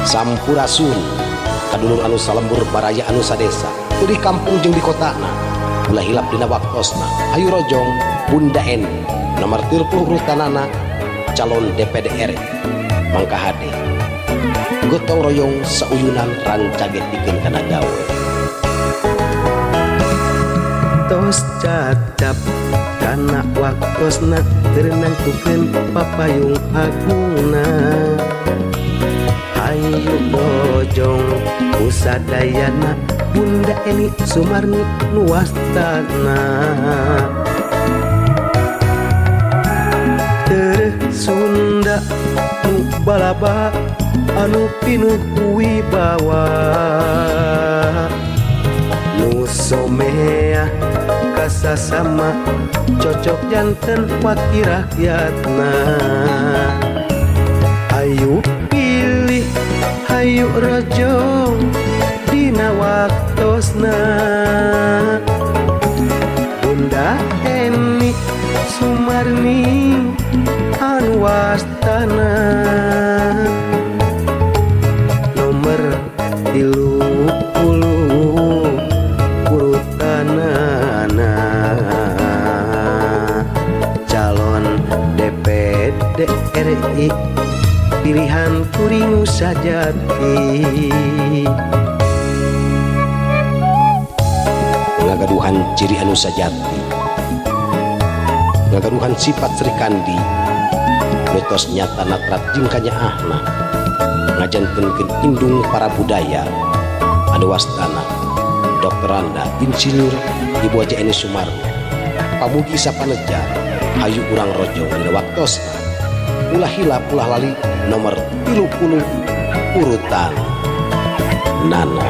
Sampurasun kadulur anu salembur, baraya anu sadesa di kampung jeung di kotana. Ulah hilap dina waktosna, hayu rojong Bunda Eni nomor 30 urutanana, calon DPD RI. Mangka hade gotong royong sauyunan, rancage pikeun kana gawe. Tos cacap kana waktosna keur nangtukeun papayung agungna. Hayu bojong usadayana, Bunda Eni Sumarni nu wastana. Tereh Sunda nu balaba anu pinuh wibawa, nu somea kasasama, cocok janten wakil rakyatna. Hayu pilih, hayu rojong dina waktosna, Bunda Eni Sumarni anu wastana, nomor 30 urutanana, calon DPD RI pilihan kuring nu sajati. Ngagaduhan ciri anu sajati, ngagaduhan sifat Srikandi nu tos nyata natrat jeung kanyaahna, ngajantenkeun indung para budaya anu wastana Dr. Insinyur Ibu Haji Eni Sumarni. Pamugi sapaneja, hayu urang rojong dina waktosna, ulah hilap, ulah lali, nomor 30 urutan nana.